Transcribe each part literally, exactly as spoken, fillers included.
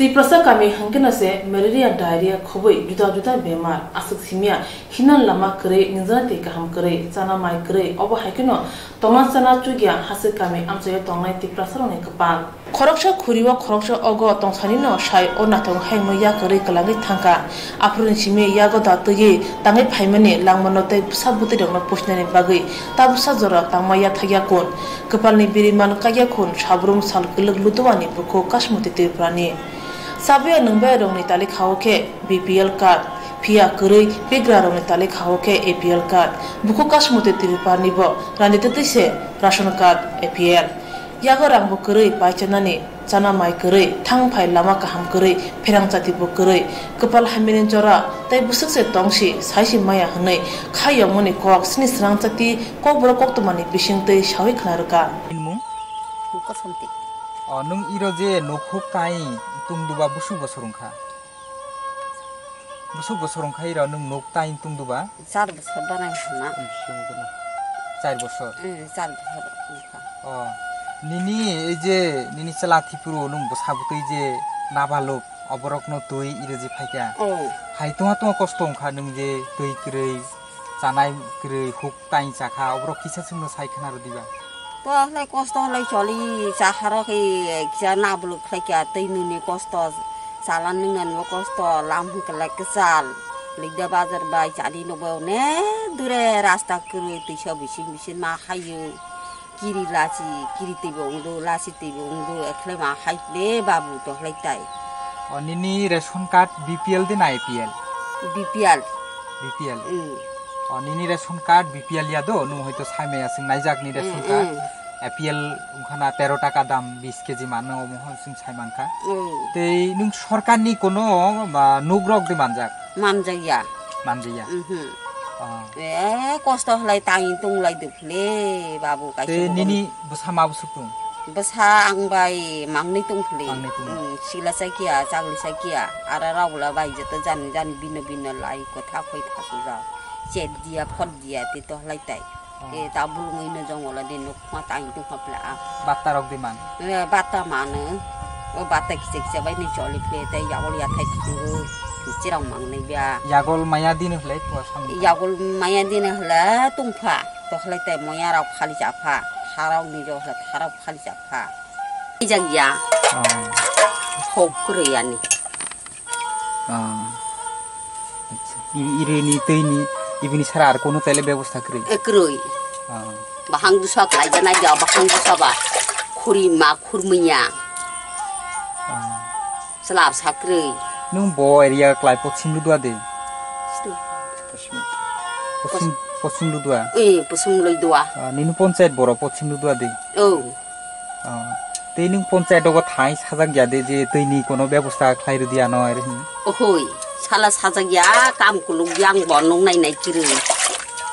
Tiprasa kami hwnkhe no se malaria, diarrhea khobwi juda juda bemar, aswk simya, hinan lama kwrwi, nijana twi kaham kwrwi, chana mai kwrwi, obo hai kheno tongna chana chukya haswk kami amchaio tongnai Tiprasarokni kwpal. Khoroksa khuri o khoroksa ogo tongsanino sai o naithok hayungno yak kwrwi kwlangwi thangkha. Aphuruni simi yago da twiwi tangwi phaimani langmano tei bwsa bwtwirokno pusinani bagwi ta bwsa jora tangma yathakya kun. Kwpalni biriman kakya kun sabrum sal kwlwk Luduani bukhuk Kasmoti Tripurani. Chabai nwngbaiya rokni talikhao khe B P L card, phiya kwrwi bigrarokni talikhao khe A P L card. Bukhuk Kasmoti Tripurani bo rani twtwi se ration card, A P L. Yago rangbo kwrwi paichanani, chana mai kwrwi, thang phai lama kaham kwrwi, pherang chatibo kwrwi, kwpal hamyani jora tei bwswk se tongsi, saisi maya hwnwi kha yongmani kok sini srang chati kokborok koktwmani bisingtwi sawi khna rwkha. Nini mung? Kosomti. O, nwng iro je nokhuk tai tungduba bwswk bosor wngkha? Bwswk bosor wngkha iro nwng nuk tai tungduba? Char bosor banai hwnna. Char bosor? Mm, char bosor wngkha. O, nini ei je nini chwla Thipuro nwng bwsa bwtwi je nabaluk, oborokno twi iro je phaikha. Oh. Hai tongma tongma kosto wngkha nwng je twi kwrwi, chanai kwrwi, huk tai chakha, oborok kisa chwngno sai khna rw diba? To hlai kosto hlai choli, chakharok kisa nabaluk khlai kha, twi nini kosto, chala nwngnani bo kosto, lam hwnkhe lai kwchal, likda bazar bai chali nukbai onek dure rasta kwrwi, twisa bising bising ma haio, kiri lachi, kiri twibo wngdo, lachi twibo wngdo, ekhlai ma hai le babu to hlai tai. O, nini ration card B P L de na A P L? B P L. B P L. Mm. O, nini ration card B P L ya do, nwng hoito sai maya swng naijak ni ration Mm, card. Mm. A P L wngkha na tero taka dam, bis kg mano, omo hwn swng sai mankha. Mm. Tei nwng sorkar ni kono, ma, nuk rok de manjak? Manjak ya. Manjak ya? Mhm. O. E, kosto hlai tangwi tong lai duk le, babu kaisa. Tei nini bwsa ma bwswk tong? Bwsa ang bai mangni tong phli. Mangni tong. Hmm, sila sakya, chagli sakya. Ara raula bai jata jani jani bino bino lai kotha khoi thasu jao. Chet dia, phot dia, te to hlai tai. Oh. Te ta bulung ino jongol de nok ma tai tu khapla. Batta rok di man. Eh, batta manu. O batta kicha kicha bai ni choli phle te yagol ya thai tu. Chirang mang ni bia. Yagol maya din hle to sam. Yagol maya din hle tungpha. To hlai tai moya rok khali chapha. Tharok ni jo hle tharok khali chapha. Ijak ya. Oh. Hok kwrwi ani. Ah. Acha. I-, irini twi ni ibini sara ar kono taile bebosta kwrwi? E kwrwi. Ah. Bahang dusa khlai jana ja, bahang dusa ba. Khuri ma khurmiya. Ah. Slap sa kwrwi. Nung bo area klai pochim lu dua de? Stu. Pochim, pochim, pochim lu dua? Eh, pochim lu dua. Ah, nini ponchayat boro pochim lu dua de? Oh. Ah, tei nwng ponchayat rogo thai sajak ya de je twi ni kono bebosta khlai rwdi ano, ere hwn. Ohoi, sala sajak ya, kam kuluk yang bo nung nai nai chiri.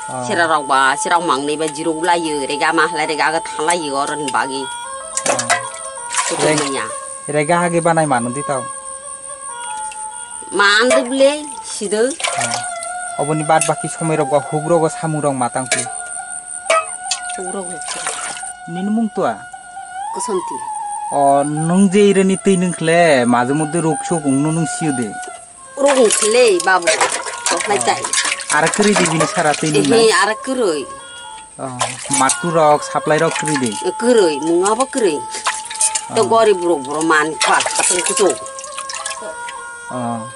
Ah. Sira rok ba, sira mang nai ba jiro ulai yo, rega ma hlai rega ga thalai yo, oro ni bagi. Ah. Kutung Reg-, manya. Rega hage banai manu di tau. Man de ble, sido. Ah. Oboni bad baki somoi rok ba huk rogo samung rok matang phi. Ugrok rok se. Nini mung tua? Kosonti. O, nung je irani twi nung khle, maje moddhe ruk suk wngno nung sio de? Ruk wng khle, babu. Toklai tai. Ara kwrwi de bini sara twi nung Ehe, nai? Ara kwrwi. O, matu rok, supply rok kwrwi de? Kwrwi, mung abo kwrwi. To Oh. Gorib rok boro man kha, katong kutung. O.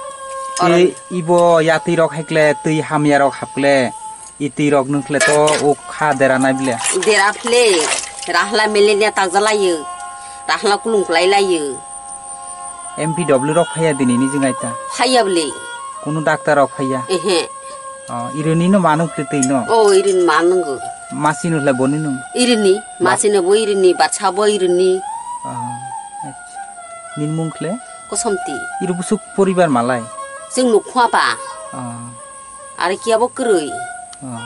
Oro. Tei ibo yatwi rok hai khle, twi hamya rok hap khle. Itwi rok nung khle to o kha dera nai ble. Dera phle, rahla melenia takjalaio, rahla kulung klailaio. M P W rok phaiya dini ni jingai ta? Phaiya ble. Kunu doctor rok phaiya? Ehe. O, irini no manung khle twi no? O, irini manungo. Masi no khle boni nung? Irini, Ma- masi no bo irini, batsa bo irini. O, acha. Nini mung khle? Kosomti. Iri busuk poribar malai? Chwng nuk khwa ba. O. Aro kiya bo kwrwi. Oh.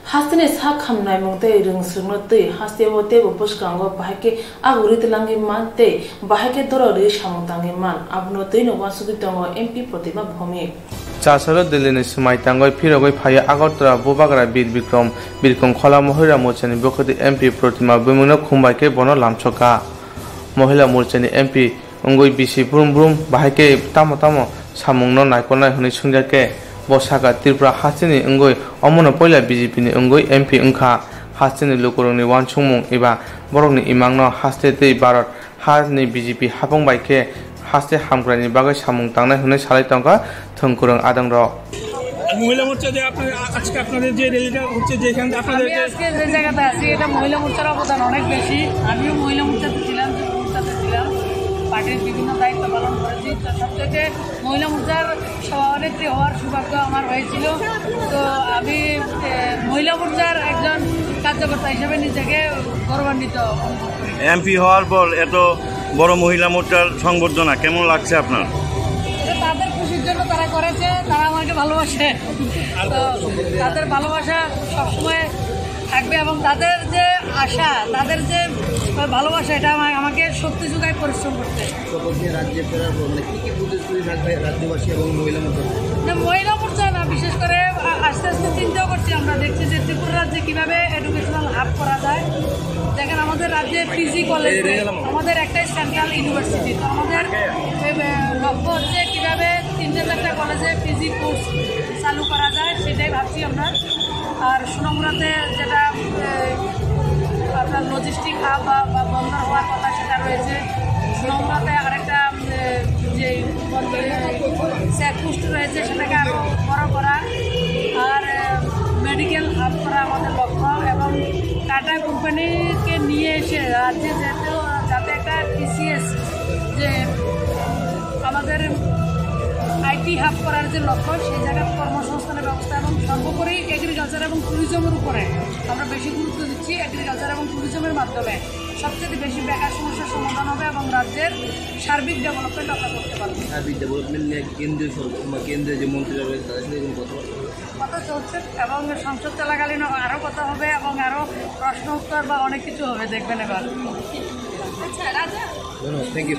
Hasteni sak hamnaimung tei rwngswrwngno twi hasteo teibo bwskango bahai khe aguri twlangwi man tei bahai khe doro rwi samung tangwi man, abono twino uansugwi tongo M P Protima Bhowmik. Chasalo Delhi ni swmai tangwi phirogwi phaio Agartala Bubagra Bir Bikram Birkong Khola Mohila Morchani Bwkhwtwi M P Protima Bhowmik no khumbai khe bono lamsokha. Mohila Morchani M P wngwi bisi brum brum bahai khe tamo tamo samungno naikolnai hwnwi swngjak khe bo sakha Tripura hasteni wngwi omono poila B J P ni wngwi M P wngkha. Hasteni lukurokni uansukmung eba borokni imangno haste tei Bharat ha ni B J P hapung bai khe haste hamkraini bagwi samung tangnai hwnwi salai tongkha thwngkwrwng adongrok. মহিলা মোর্চা যে আপনাদের আ-, আজকে আপনাদের যে র‍্যালিটা হচ্ছে, যেখানে আমি আপনাদেরকে আজকে যে জায়গাতে আছি, এটা মহিলা মোর্চার অবদান অনেক বেশি। আমিও মহিলা মোর্চাতে ছিলাম, যুব মোর্চাতে ছিলাম, পার্টির বিভিন্ন দায়িত্ব পালন করেছি। তো সবচেয়ে মহিলা মোর্চার সভানেত্রী হওয়ার সৌভাগ্য আমার হয়েছিল। তো আমি, এ, মহিলা মোর্চার একজন কার্যকর্তা হিসেবে নিজেকে গৌরবান্বিত অনুভব করি। এমপি হওয়ার পর এত বড় মহিলা মোর্চার সংবর্ধনা কেমন লাগছে আপনার? এটা তাদের খুশির জন্য তারা করেছে, তারা আমাকে ভালোবাসে। তো তাদের ভালোবাসা সবসময় থাকবে এবং তাদের যে আশা, তাদের যে ভালোবাসা, এটা আমা-, আমাকে শক্তি যোগায় পরিশ্রম করতে। শপথ নিয়ে রাজ্যে ফেরার পর মানে কি কি প্রতিশ্রুতি থাকবে রাজ্যবাসী এবং মহিলা মোর্চা? না, মহিলা মোর্চা না, বিশেষ করে আ-, আস্তে আস্তে চিন্তা করছি। আমরা দেখছি যে ত্রিপুরা রাজ্যে কিভাবে এডুকেশনাল হাব করা যায়। দেখেন, আমাদের রাজ্যে পিজি কলেজ নেই, আমাদের একটাই সেন্ট্রাল ইউনিভার্সিটি। তো আমাদের, এ, এ, লক্ষ্য হচ্ছে কিভাবে তিনটে চারটা কলেজে পিজি কোর্স চালু করা যায়, সেটাই ভাবছি আমরা। আর সুনামুড়াতে যেটা, এ, আপনার লজিস্টিক হাব বা, বা বন্দর হওয়ার কথা, সেটা রয়েছে। সুনামুড়াতে আরেকটা, এ, যে বন্দরে চেকপোস্ট রয়েছে, সেটাকে আরও বড় করা। আর, এ, মেডিকেল হাব করা আমাদের লক্ষ্য এবং টাটা কোম্পানিকে নিয়ে এসে রাজ্যে যেহেতু, যাতে একটা টিসিএস, যে আমাদের আইটি হাব করার যে লক্ষ্য, সেই জায়গায় কর্মসংস্থানের ব্যবস্থা এবং সর্বোপরি এগ্রিকালচার এবং ট্যুরিজমের উপরে আমরা বেশি গুরুত্ব দিচ্ছি। এগ্রিকালচার এবং ট্যুরিজমের মাধ্যমে সবচেয়ে বেশি বেকার সমস্যার সমাধান হবে এবং রাজ্যের সার্বিক ডেভেলপমেন্ট আমরা করতে পারবো। সার্বিক ডেভেলপমেন্ট নিয়ে কেন্দ্রীয় সরকার বা কেন্দ্রীয় যে মন্ত্রীরা রয়েছে, তাদের সাথে কোনো কথাবার্তা হবে? কথা চলছে এবং সংসদ চলাকালীন আরও কথা হবে এবং আরও প্রশ্ন উত্তর বা অনেক কিছু হবে, দেখবেন এবার। আচ্ছা, রাজা। ধন্যবাদ, thank you.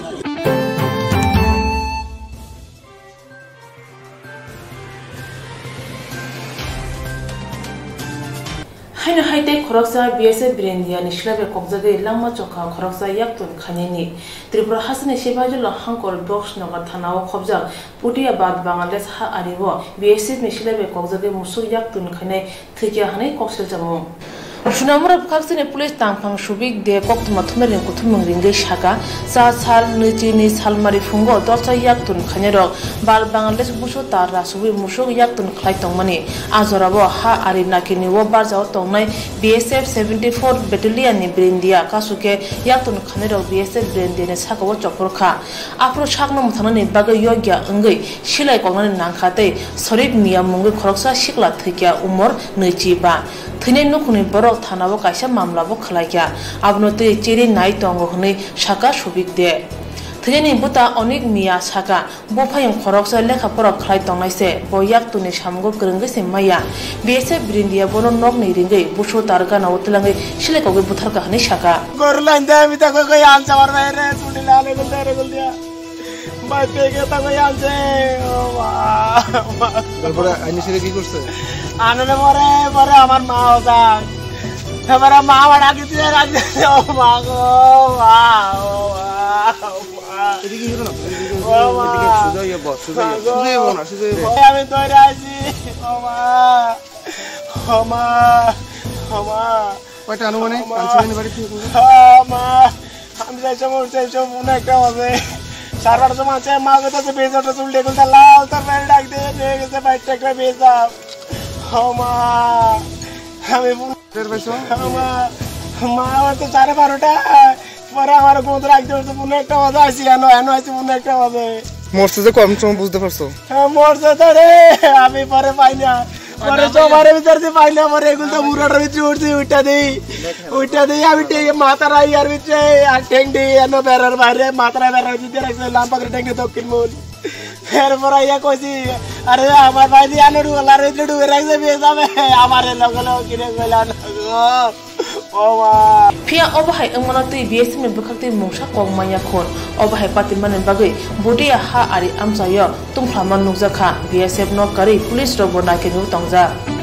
Haino hai tei khoroksa B S F Birindia ni silaibai kokjagwi langma chokha khoroksa yaktun khainani. Tripura hasteni Sipahijola hangkor Box Nagar thana o khobjak Putiabad Bangladesh ha ari o B S F ni silaibai kokjagwi musuk yaktun khainai thwikya hwnwi kok seljakmung. Sunamura bwkhaksini police tangphang Subik de koktwma thumnairokni kuthumung ringwi saka, cha sal nwichini salmari phungo dorsa yaktun khainairok bal Bangladesh busu tar rasubwi musuk yaktun khlai tongmani. A jorao ha ari nakini o barjao tongnai B S F seventy four Battalion ni Birindia kasukhe yaktun khainairok B S F Birindia ni sakao chopor kha. Aphuru sakno mwthangnani bagwi yokya wngwi silai koknani nangkha tei Sorik Miya mungwi khoroksa sikla thwikya umor nwichi ba. Thwinai nukhungni borok thanao kaisa mamlabo khwlaikha. Abono twi chiri nai tongo hwnwi saka Subik de. Thwinani bwta Onik Miya saka, buphayung khoroksa lekha pora khlai tongnai se, bo yaktuni samungo kwrwngwi se maya. B S F Birindia bono nokni ringwi busu tar ganao twlangwi silai kokgwi butharkha hwnwi saka. Goru lain de, ami ta koi koi ansa war bai re, chuli lale gul de re gul dia. ভাই, পেকে তো কই আছে। ও মা, মা। তারপরে আইনি ছেলে কি করছে? আনলে পরে, পরে আমার মা ওটা। তারপরে মা আমার আগে দিয়ে রাখি দিয়েছে। ও মা গো, মা, ও মা, ও মা। এদিকে ঘুরো না, এদিকে ঘুরো, ও মা। এদিকে সোজা হয়ে বস, সোজা হয়ে, মা গো। সোজা হয়ে বস না, সোজা হয়ে বস। ভাই, আমি দৌড়ে আছি। ও মা, ও মা, ও মা। কয়টা আনুমানিক? মা। আনছিলেন বাড়ি থেকে? ও মা। আমি চাইছিলাম, ওর চাইছিলাম মনে একটা হবে। সাড়ে বারোটার সময় আছে, মা কোথায় আছে? বেশ, ওটা চুল ডেকুলটা লাল, তার বাইরে ডাক দিয়ে নিয়ে গেছে, বাইরটা একটা বেশ দাও। ও মা, আমি মনে টের পাইছো? ও মা, মা, আমার তো সাড়ে বারোটা। পরে আমার কোন রাখতে হচ্ছে, মনে একটা হবে, আসি, এনো, এনো আছে, মনে একটা হবে। মরছে যে কম সময় বুঝতে পারছো? হ্যাঁ, মরছে তো রে, আমি পরে পাই না। পরে সবার ভিতরে যে পাই না, পরে এগুলো তো মুরাটার ভিতরে উঠছি, উঠা দেই। উঠা দেই, আমি ঠেং, মাথার ইয়ার ভিতরে, আর ঠেং দেই, এনো বেড়ার বাইরে, মাথার বেড়ার ভিতরে রাখছে, লাম্বা করে ঠেং দিয়ে দক্ষিণ মন। এরপর আইয়া কইছি, "আরে আমার ভাই দিয়ে আনো ডুবে, আর ভিতরে ডুবে রাখছে, বিয়ে যাবে।" আমার এ লগে লগে কিনে কইলা না গো। Phiya obohai wngmano twi B S F ni bwkhaktwi mungsa kok manya khun. Obohai patimani bagwi Budia ha ari amchaio tungphlama nukjakha. B S F no karwi police rokbo naikhe nuk tongjak.